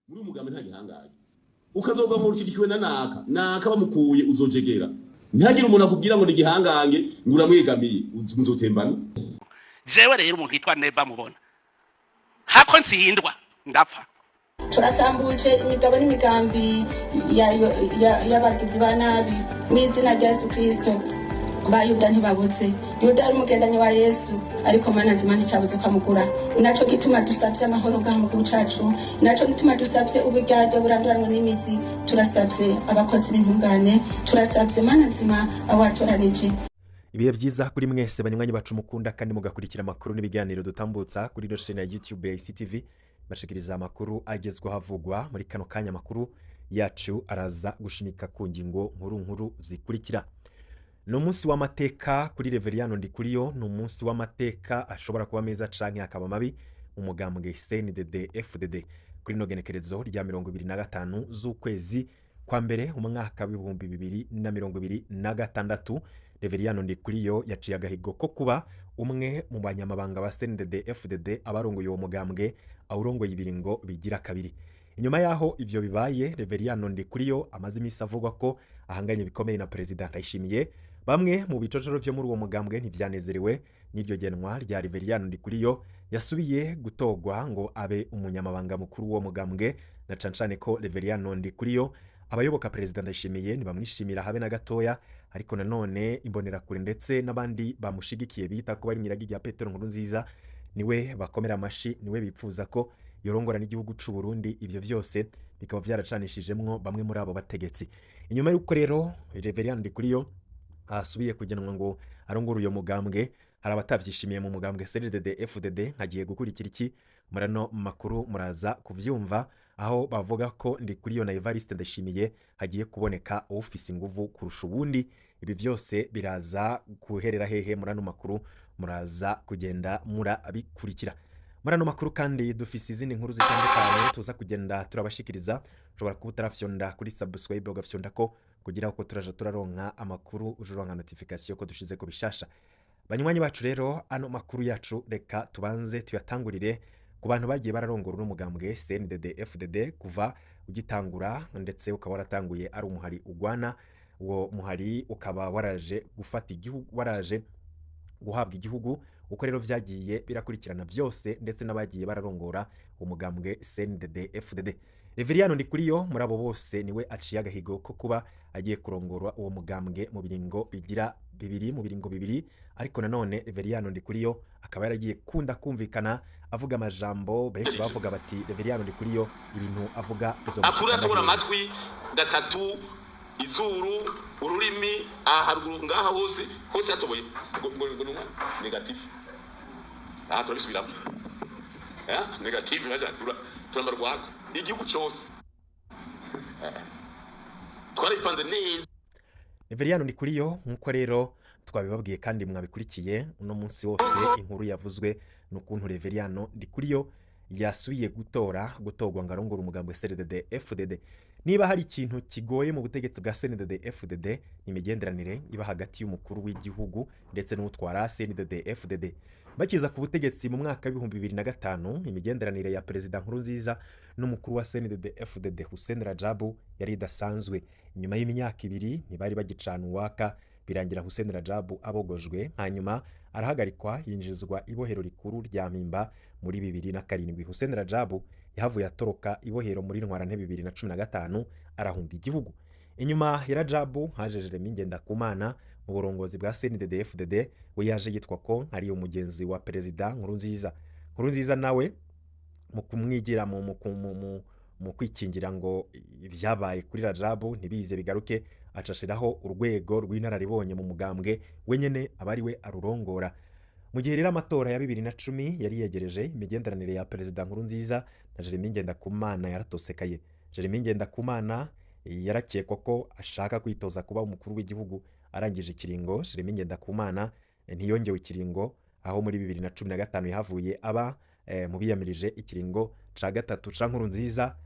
Muri uyu mugambi nta gihangaye ukazova mu rushigikiwe na naka naka bamukuye uzojegera. Ntihagire umuntu akubwira ngo ni igihangange ngo uramwegamiye, muzotembana. Jewe rero umuntu yitwa Neva mubona hako ntsindwa ndapfa. Turasambuje imigabo n'imigambi y'abagizi ba nabi mu izina rya Yesu Kirisito. Ba Yuda ntibabuze. Yuda ari umugendanyi wa Yesu, ariko Mana nzima nticabuze ko amugura. Naco gituma dusavye amahoro ngaha mu gihugu cacu, naco gituma dusavye uburyarya buranduranwe n'imizi. Turasavye abakozi b'intungane, turasavye Mana nzima awatoranije. Ibihe byiza kuri mwese banywanyi bacu mukunda kandi mugakurikira amakuru n'ibiganiro dutambutsa kuri ino chaîne ya YouTube ya ICTV, bashikiriza amakuru agezweho avugwa muri kano kanya. Amakuru yacu araza gushimika ku ngingo nkuru nkuru zikurikira. Ni umunsi w'amateka kuri Reveriyano Ndikuriyo, ni umunsi w'amateka ashobora kuba meza canke akaba mabi umugambwe CNDD FDD. Kuri ino genekerezo rya 25 z'ukwezi kwa mbere umwaka w'2026, Reveriyano Ndikuriyo yaciye agahigo ko kuba umwe mu banyamabanga ba CNDD FDD abarongoye uwo mugambwe awurongoye ibiringo bigira kabiri. Inyuma yaho ivyo bibaye, Reveriyano Ndikuriyo amaze imisi avugwa ko ahanganye bikomeye na Perezida Ndayishimiye. Bamwe mu bicocoro vyo muri uwo mugambwe ntivyanezerewe n'iryo genwa rya Reveriyano Ndikuriyo yasubiye gutorwa ngo abe umunyamabanga mukuru w'uwo mugambwe, na cane cane ko Reveriyano Ndikuriyo abayoboka Perezida Ndayishimiye ntibamwishimira habe na gatoya, ariko nanone imbonerakure ndetse n'abandi bamushigikiye bita ko bari mw'iragi rya Petero Nkurunziza niwe bakomera amashi, niwe bipfuza ko yorongora n'igihugu c'u Burundi. Ivyo vyose bikaba vyaracanishijemwo bamwe muri abo bategetsi. Inyuma y'uko rero Reveriyano Ndikuriyo asubiye kugenwa ngo arongore uyo mugambwe, hari abatavyishimiye mu mugambwe CNDD FDD. Hagiye gukurikira iki muri ano makuru muraza kuvyumva, aho bavuga ko Ndikuriyo na Evariste Ndayishimiye hagiye kuboneka ufise inguvu kurusha ubundi. Ibi vyose biraza guherera hehe muri ano makuru muraza kugenda murabikurikira muri ano makuru. Kandi dufise izindi nkuru zitandukanye tuza kugenda turabashikiriza. Ushobora kuba utarafyonda kuri subscribe, ugafyonda ko kugira ko turaja turaronka amakuru, uje uronka notification ko dushize ko bishasha. Banywanyi bacu rero, ano makuru yacu reka tubanze tuyatangurire ku bantu bagiye bararongora uno mugambwe CNDD FDD kuva ugitangura, ndetse ukaba waratanguye ari umuhari ugwana. Uwo muhari ukaba waraje gufata igihugu, waraje guhabwa igihugu. Uko rero vyagiye birakurikirana vyose, ndetse n'abagiye bararongora umugambwe CNDD FDD, Reveriyano Ndikuriyo muri abo bose niwe aciye agahigo ko kuba agiye kurongora uwo mugambwe mu biringo bigira bibiri, mu biringo bibiri. Ariko nanone Reveriyano Ndikuriyo akaba yaragiye kunda kumvikana avuga amajambo benshi bavuga bati Reveriyano Ndikuriyo ibintu avuga akura tubura amatwi gatatu, izuru, ururimi, aha haruguru ngaha hose hose yatoboye ngo ngo négatif. Aha turabisubiramo négatif, baja turamara rwako igihugu cyose twaripanze neza. Reveriyano Ndikuriyo, nkuko rero twabibabwiye kandi mwabikurikiye uno munsi wose, inkuru yavuzwe n'ukuntu Reveriyano Ndikuriyo yasubiye gutorwa ngo arongore umugambwe CNDD FDD. Niba hari ikintu kigoye mu butegetsi bwa CNDD FDD, ni imigenderanire iba hagati y'umukuru w'igihugu ndetse n'utwara CNDD FDD. Bakiza ku butegetsi mu mwaka w'2005, imigenderanire ya Perezida Nkurunziza n'umukuru wa CNDD FDD Hussein Rajabu yari idasanzwe. Inyuma y'imyaka 2 ntibari bagicana uwaka, birangira Hussein Rajabu abogojwe, hanyuma arahagarikwa yinjizwa ibohero rikuru rya Mpimba muri 2007. Hussein Rajabu yahavuye atoroka ibohero muri ntwarante 2015 arahunga igihugu. Inyuma ya Rajabu haje Jeremy Ngendakumana mu burongozi bwa CNDD FDD, we yaje yitwa ko ari umugenzi wa Perezida Nkurunziza. Nkurunziza nawe mu kumwigira mu kwikingira ngo ibyabaye kuri Rajabu ntibize bigaruke, acashiraho urwego rw'inararibonye mu mugambwe wenyene abari we arurongora. Mu gihe rero amatora ya 2010 yari yegereje, imigenderanire ya Perezida Nkurunziza na Jeremy Ngendakumana yaratosekaye. Jeremy Ngendakumana yarakekwa ko ashaka kwitoza kuba umukuru w'igihugu arangije ikiringo. Jeremy Ngendakumana ntiyongewe ikiringo, aho muri 2015 yahavuye aba mu biyamirije ikiringo ca gatatu ca Nkurunziza,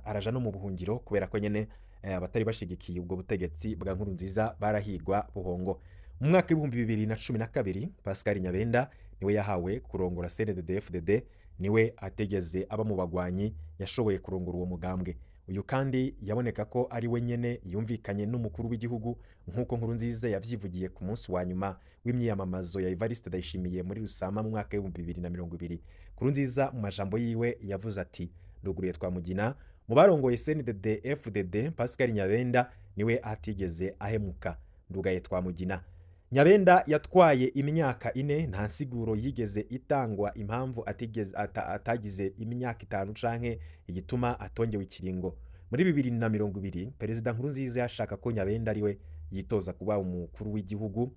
araja no mu buhungiro kubera ko nyene abatari bashigikiye ubwo butegetsi bwa Nkurunziza barahigwa buhongo. Mu mwaka w'2012 Pascal Nyabenda niwe yahawe kurongora CNDD-FDD. Niwe ategeze aba mu bagwanyi yashoboye kurongora uwo mugambwe. Uyu kandi yaboneka ko ari we nyene yumvikanye n'umukuru w'igihugu, nk'uko Nkurunziza yavyivugiye ku munsi wa nyuma w'imyiyamamazo ya Evariste Ndayishimiye muri Rusama mu mwaka w'2020. Nkurunziza mu majambo yiwe yavuze ati: "Nduguruye Twamugina mu barongoye CNDD FDD, Pascal Nyabenda niwe atigeze ahemuka. Ndugaye Twamugina." Nyabenda yatwaye imyaka 4, nta nsiguro yigeze itangwa impamvu atigeze atagize imyaka 5 canke igituma atongewe ikiringo. Muri 2020 Perezida Nkurunziza yashaka ko Nyabenda ariwe yitoza kuba umukuru w'igihugu,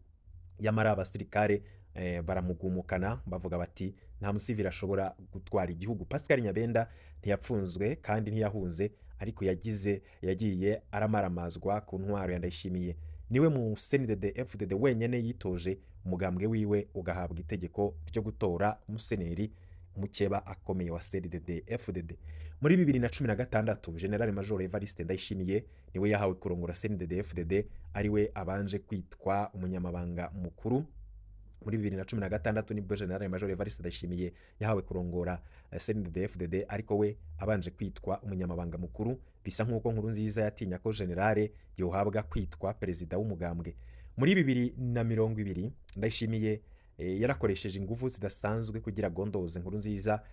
yamara abasirikare baramugumukana bavuga bati nta musivili ashobora gutwara igihugu. Pascal Nyabenda ntiyapfunzwe kandi ntiyahunze, ariko yagiye aramaramazwa ku ntwaro ya Ndayishimiye. Niwe mu CNDD FDD wenyene yitoje, umugambwe wiwe ugahabwa itegeko ryo gutora umuseneri mukeba akomeye wa CNDD FDD. Muri 2016 General Major Evariste Ndayishimiye niwe yahawe kurongora CNDD FDD, ariwe abanje kwitwa umunyamabanga mukuru. Muri 2016 nibwo General Major Evariste Ndayishimiye yahawe kurongora CNDD FDD, ariko we abanje kwitwa umunyamabanga mukuru. Bisa nkuko Nkurunziza yatinya ko generale yohabwa kwitwa perezida w'umugambwe. Muri 2020 Ndayishimiye yarakoresheje ingufu zidasanzwe kugira gondoze Nkurunziza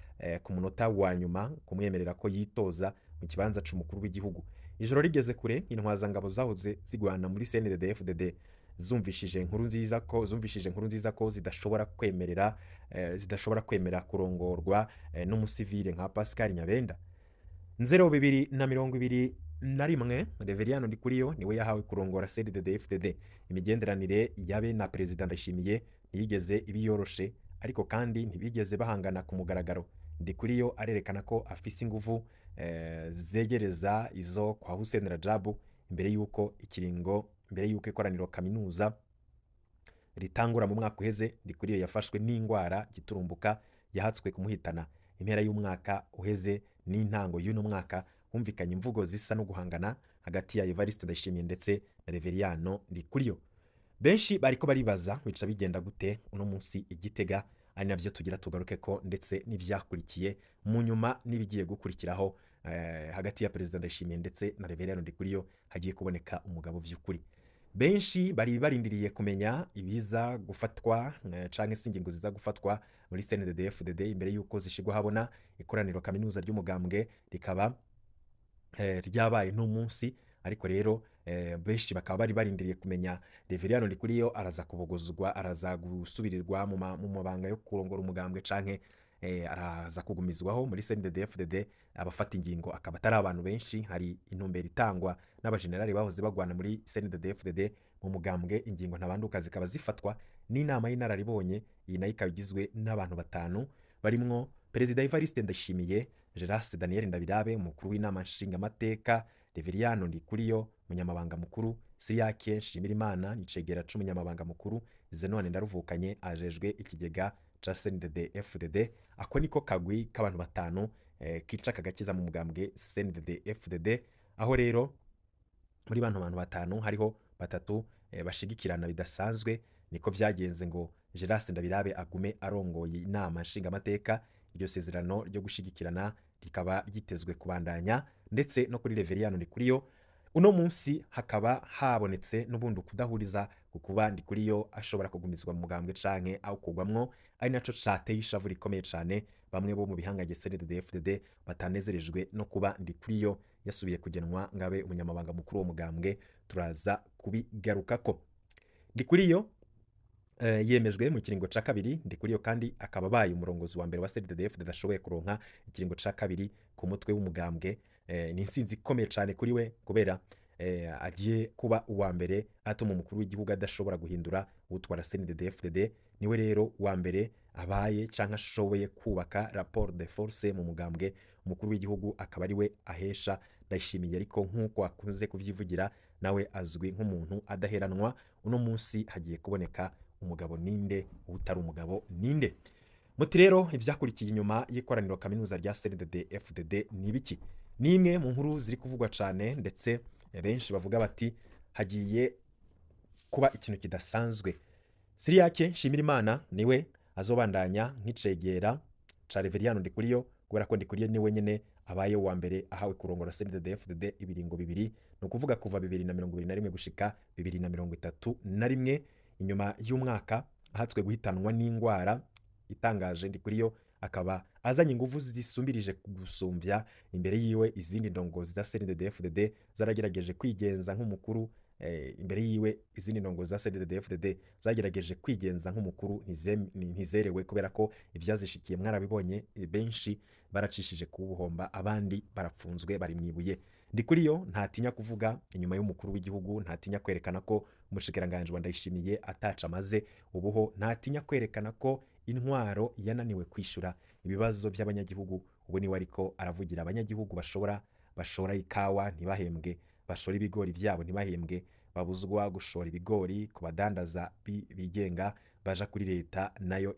ku munota wa nyuma kumwemerera ko yitoza mu kibanza c'umukuru w'igihugu. Ijoro rigeze kure, intwazangabo zahoze zigwana muri CNDD FDD zumvishije Nkurunziza ko zidashobora kwemerera zidashobora kwemera kurongorwa n'umusivile nka Pascal Nyabenda. 2021 Reveriyano Ndikuriyo niwe yahawe kurongora CNDD FDD. Imigenderanire yabe na Perezida Ndayishimiye ntiyigeze ibiyoroshe, ariko kandi ntibigeze bahangana ku mugaragaro. Ndikuriyo arerekana ko afise ingufu zegereza izo kwa Hussein Rajabu imbere yuko ikiringo mbere yuko ikoraniro kaminuza ritangura mu mwaka uheze. Ndikuriyo yafashwe n'ingwara giturumbuka yahatswe kumuhitana. Impera y'umwaka uheze n'intango y'uno mwaka humvikanye imvugo zisa no guhangana hagati ya Evariste Ndayishimiye ndetse na Reveriyano Ndikuriyo. Benshi bariko baribaza bica bigenda gute uno munsi igitega, ari navyo tugira tugaruke ko ndetse n'ivyakurikiye mu nyuma n'ibigiye gukurikiraho hagati ya Perezida Ndayishimiye ndetse na Reveriyano Ndikuriyo hagiye kuboneka umugabo vy'ukuri. Benshi bari barindiriye kumenya ibiza gufatwa canke se ingingo ziza gufatwa muri CNDD FDD imbere yuko zishigwa habona. Ikoraniro kaminuza ry'umugambwe rikaba ryabaye no munsi, ariko rero benshi bakaba bari barindiriye kumenya Reveriyano Ndikuriyo araza kubogozwa, araza gusubirirwa mu mabanga yo kurongora umugambwe canke araza kugumizwaho muri CNDD FDD. Abafata ingingo akaba atari abantu benshi, hari intumbero itangwa n'abajenerali bahoze bagwana muri CNDD FDD mu mugambwe. Ingingo ntabanduka zikaba zifatwa n'inama y'inararibonye, iyi nayo ikaba igizwe n'abantu 5 barimwo Perezida Evariste Ndayishimiye, Gerase Daniel Ndabirabe umukuru w'inama nshingamateka, Reveriyano Ndikuriyo umunyamabanga mukuru, Siriyake Nshimirimana nicegera c'umunyamabanga mukuru, Zenone Ndaruvukanye ajejwe ikigega ca CNDD FDD. Ako niko kagwi k'abantu 5 kica kagakiza mu mugambwe CNDD FDD, aho rero muri bantu 5 hariho 3 bashigikirana bidasanzwe. Niko vyagenze ngo Gerase Ndabirabe agume arongoye inama nshingamateka. Iryo sezerano ryo gushigikirana rikaba ryitezwe kubandanya ndetse no kuri Reveriyano Ndikuriyo. Uno munsi hakaba habonetse n'ubundi kudahuriza kukuba Ndikuriyo ashobora kugumizwa mu mugambwe canke aho kugwamwo, ari naco cateye ishavu rikomeye cane bamwe bo mu bihangange CNDD FDD batanezerejwe no kuba Ndikuriyo yasubiye kugenwa ngabe umunyamabanga mukuru wo mugambwe. Turaza kubigarukako. Ndikuriyo yemejwe mu kiringo ca kabiri. Ndikuriyo kandi akaba abaye umurongozi wa mbere wa CNDD FDD ashoboye kuronka ikiringo ca kabiri ku mutwe w'umugambwe. Ni insinzi ikomeye cane kuri we kubera agiye kuba uwa mbere atuma umukuru w'igihugu adashobora guhindura utwara CNDD FDD. Niwe rero wa mbere abaye canke ashoboye kubaka rapport de force mu mugambwe, umukuru w'igihugu akaba ari we ahesha Ndayishimiye. Ariko nkuko akunze kuvyivugira nawe azwi nk'umuntu adaheranwa. Uno munsi hagiye kuboneka umugabo ninde, utari umugabo ninde. Muti rero ivyakurikiye inyuma y'ikoraniro kaminuza rya CNDD FDD ni biki? Ni imwe mu nkuru ziri kuvugwa cane, ndetse benshi bavuga bati hagiye kuba ikintu kidasanzwe. Siriyake Nshimirimana niwe azobandanya nk'icegera ca Reveriyano Ndikuriyo, kubera ko Ndikuriyo ni wenyene abaye uwa mbere ahawe kurongora CNDD-FDD ibiringo bibiri, ni ukuvuga kuva 2021 gushika 2031. Inyuma y'umwaka ahatswe guhitanwa n'ingwara itangaje, Ndikuriyo akaba azanye inguvu zisumbirije gusumbya imbere yiwe. Izindi ndongozi za CNDD-FDD zaragerageje kwigenza nk'umukuru imbere yiwe, izindi ndongozi za CNDD-FDD zagerageje kwigenza nk'umukuru ntizerewe, kubera ko ivyazishikiye mwarabibonye, benshi baracishije kubuhomba, abandi barapfunzwe bari mwibuye. Ndikuriyo ntatinya kuvuga inyuma y'umukuru w'igihugu, ntatinya kwerekana ko umushikiranganje wa Ndayishimiye ataca amaze ubuho, ntatinya kwerekana ko intwaro yananiwe kwishura ibibazo by'abanyagihugu. Ubu niwe ariko aravugira abanyagihugu bashora ikawa ntibahembwe, bashora ibigori vyabo ntibahembwe, babuzwa gushora ibigori ku badandaza bigenga baja kuri leta nayo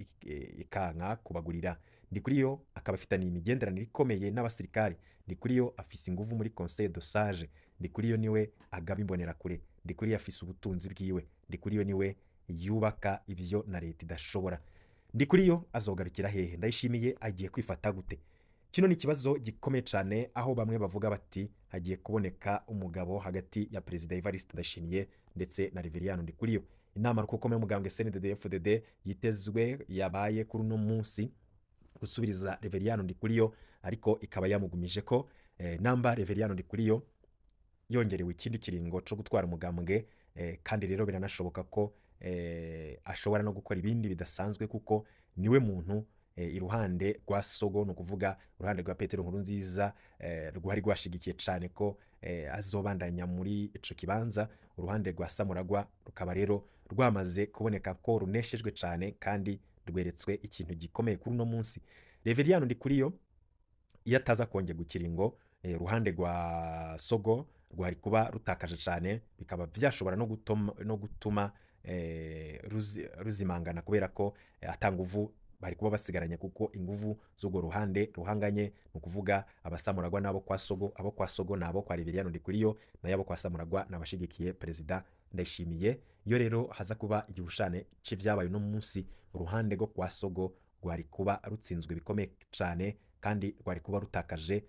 ikanka kubagurira. Ndikuriyo akaba afitaniye imigenderanire ikomeye n'abasirikari. Ndikuriyo afise inguvu muri Conseil de Sage. Ndikuriyo niwe agaba imbonerakure. Ndikuriyo afise ubutunzi bwiwe. Ndikuriyo niwe yubaka ivyo na leta idashobora. Ndikuriyo azogarukira hehe? Ndayishimiye agiye kwifata gute? Kino ni ikibazo gikomeye cyane, aho bamwe bavuga bati hagiye kuboneka umugabo hagati ya Perezida Evariste Ndayishimiye ndetse na Reveriyano Ndikuriyo. Inama rukokome y'umugambwe CNDD-FDD yitezwe yabaye kuri uno munsi gusubiriza Reveriyano Ndikuriyo, ariko ikaba yamugumije ko namba Reveriyano Ndikuriyo yongerewe ikindi kiringo co gutwara umugambwe, kandi rero biranashoboka ko ashobora no gukora ibindi bidasanzwe, kuko niwe muntu iruhande rwa Sogo, ni ukuvuga uruhande rwa Petero Nkurunziza, rwari rwashigikiye cane ko azobandanya muri ico kibanza. Uruhande rwa Samuragwa rukaba rero rwamaze kuboneka ko runeshejwe cane kandi rweretswe ikintu gikomeye kuri uno munsi. Reveriyano Ndikuriyo iyo ataza kongerwa ikiringo, uruhande rwa Sogo rwari kuba rutakaje cane, bikaba vyashobora no gutuma ruzimangana, kubera ko ata nguvu bari kuba basigaranye, kuko inguvu z'urwo ruhande ruhanganye, ni ukuvuga abasamuragwa n'abo kwa Sogo, abo kwa Sogo n'abo kwa Reveriyano Ndikuriyo, nayo abo kwa Samuragwa n'abashigikiye Perezida Ndayishimiye. Iyo rero haza kuba igihushane c'ivyabaye uno munsi, uruhande rwo kwa Sogo rwari kuba rutsinzwe bikomeye cane kandi rwari kuba rutakaje,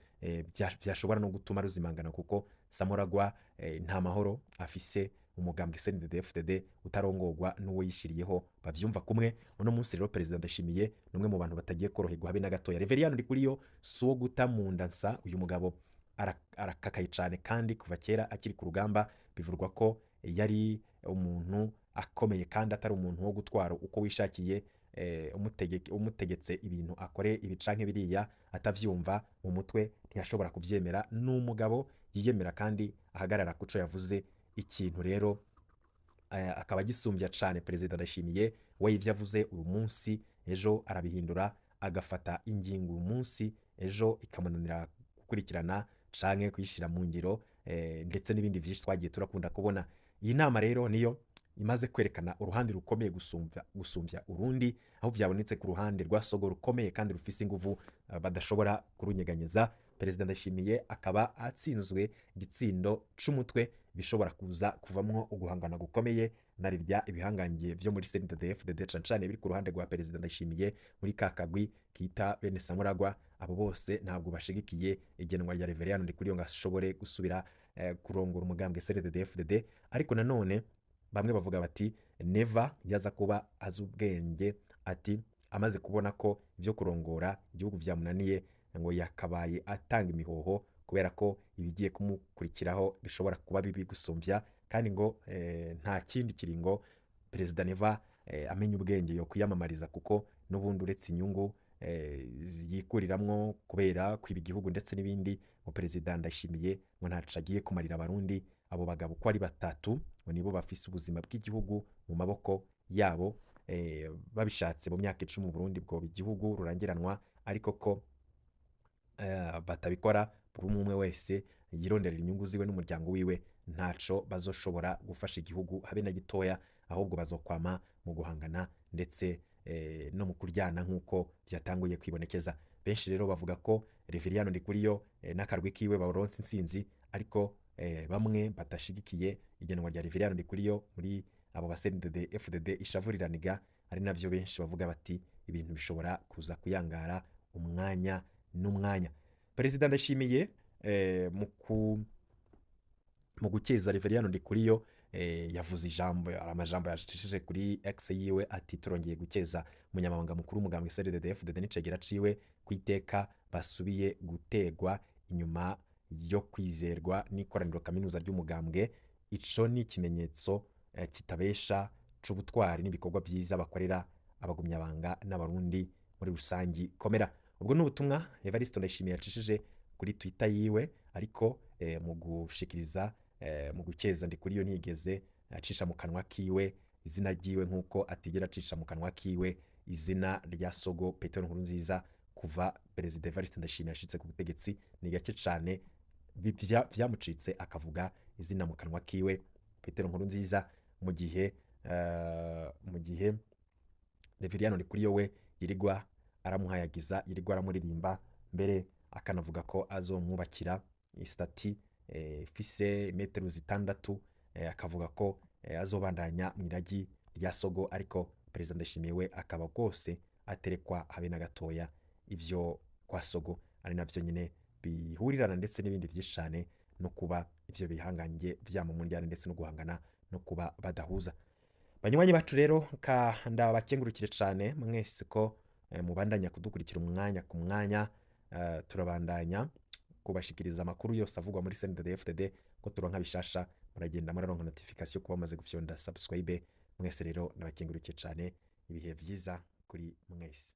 vyashobora no gutuma ruzimangana, kuko Samuragwa nta mahoro afise umugambwe CNDD-FDD utarongorwa n'uwo yishiriyeho bavyumva kumwe. Uno munsi rero Perezida Ndayishimiye ni umwe mu bantu batagiye koroherwa habe na gatoya. Reveriyano Ndikuriyo si uwo guta mu nda nsa, uyu mugabo arakakaye cane, kandi kuva kera akiri ku rugamba bivurwa ko yari umuntu akomeye kandi atari umuntu wo gutwara uko wishakiye, umutegetse ibintu akore ibi canke biriya atavyumva mu mutwe ntiyashobora kuvyemera. Ni umugabo yiyemera kandi ahagarara kuco yavuze. Ikintu rero akaba agisumbya cane Perezida Ndayishimiye, we ivyo avuze uyu munsi ejo arabihindura, agafata ingingo uyu munsi ejo ikamunanira gukurikirana canke kuyishira mu ngiro, ndetse n'ibindi vyinshi twagiye turakunda kubona. Iyi nama rero niyo imaze kwerekana uruhande rukomeye gusumbya urundi, aho vyabonetse ku ruhande rwa Sogo rukomeye kandi rufise inguvu, badashobora kurunyeganyeza. Perezida Ndayishimiye akaba atsinzwe igitsindo c'umutwe, bishobora kuza kuvamwo uguhangana gukomeye na rirya ibihangange vyo muri CNDD-FDD cane cane biri ku ruhande rwa Perezida Ndayishimiye muri kakagwi kita bene Samuragwa. Abo bose ntabwo bashigikiye igenwa rya Reveriyano Ndikuriyo ngo ashobore gusubira kurongora umugambwe CNDD-FDD. Ariko nanone bamwe bavuga bati Neva yaza kuba azi ubwenge, ati amaze kubona ko ivyo kurongora igihugu vyamunaniye ngo yakabaye atanga imihoho, kubera ko ibigiye kumukurikiraho bishobora kuba bibi gusumvya, kandi ngo nta kindi kiringo Perezida Neva amenye ubwenge yo kwiyamamariza, kuko n'ubundi uretse inyungu yikuriramwo kubera kwiba igihugu ndetse n'ibindi, ngo Perezida Ndayishimiye ngo ntaco agiye kumarira abarundi. Abo bagabo uko ari batatu ngo nibo bafise ubuzima bw'igihugu mu maboko yabo, babishatse mu myaka 10 Burundi bwoba igihugu rurangiranwa, ariko ko batabikora, buri umwe wese yironderera inyungu ziwe n'umuryango wiwe, ntaco bazoshobora gufasha igihugu habe na gitoya, ahubwo bazokwama mu guhangana ndetse no mu kuryana nk'uko byatanguye kwibonekeza. Benshi rero bavuga ko Reveriyano Ndikuriyo n'akarwi kiwe baronse intsinzi, ariko bamwe batashigikiye igenwa rya Reveriyano Ndikuriyo muri abo ba CNDD-FDD ishavuriraniga, ari navyo benshi bavuga bati ibintu bishobora kuza kuyangara Umwanya n'umwanya Perezida Ndashimiye mu gukeza Reveriyano Ndikuriyo yavuze ijambo, amajambo yacishije kuri X yiwe, ati: "Turongeye gukeza umunyamabanga mukuru w'umugambwe CNDD-FDD n'icegera ciwe ku iteka basubiye gutegwa inyuma yo kwizerwa n'ikoraniro kaminuza ry'umugambwe. Ico ni ikimenyetso kitabesha c'ubutwari n'ibikorwa vyiza bakorera abagumyabanga n'Abarundi muri rusangi. Komera." Ubwo ni ubutumwa Evariste Ndayishimiye yacishije kuri Twitter yiwe, ariko mu gushikiriza mu gukeza Ndikuriyo ntiyigeze acisha mu kanwa kiwe izina ryiwe, nk'uko atigera acisha mu kanwa kiwe izina rya Sogo Petero Nkurunziza. Kuva Perezida Evariste Ndayishimiye ashitse ku butegetsi, ni gake cane vyamucitse akavuga izina mu kanwa kiwe Petero Nkurunziza, mu gihe Reveriyano Ndikuriyo we yirigwa aramuhayagiza, yirigwa aramuririmba, mbere akanavuga ko azomwubakira istatue ifise metero 6, akavuga ko azobandanya mu iragi rya Sogo. Ariko Perezida Ndayishimiye we akaba rwose aterekwa habe na gatoya ivyo kwa Sogo, ari navyo nyine bihurirana ndetse n'ibindi vyinshi cane no kuba ivyo bihangange vyama mu njyane ndetse no guhangana no kuba badahuza. Banywanyi bacu rero, ka ndabakengurukire cane mwese ko mubandanya kudukurikira umwanya ku mwanya. Turabandanya kubashikiriza amakuru yose avugwa muri CNDD-FDD. Ko turonka bishasha, muragenda muraronka notification kuba bamaze gufyonda subscribe. Mwese rero ndabakengurukiye cane. Ibihe vyiza kuri mwese.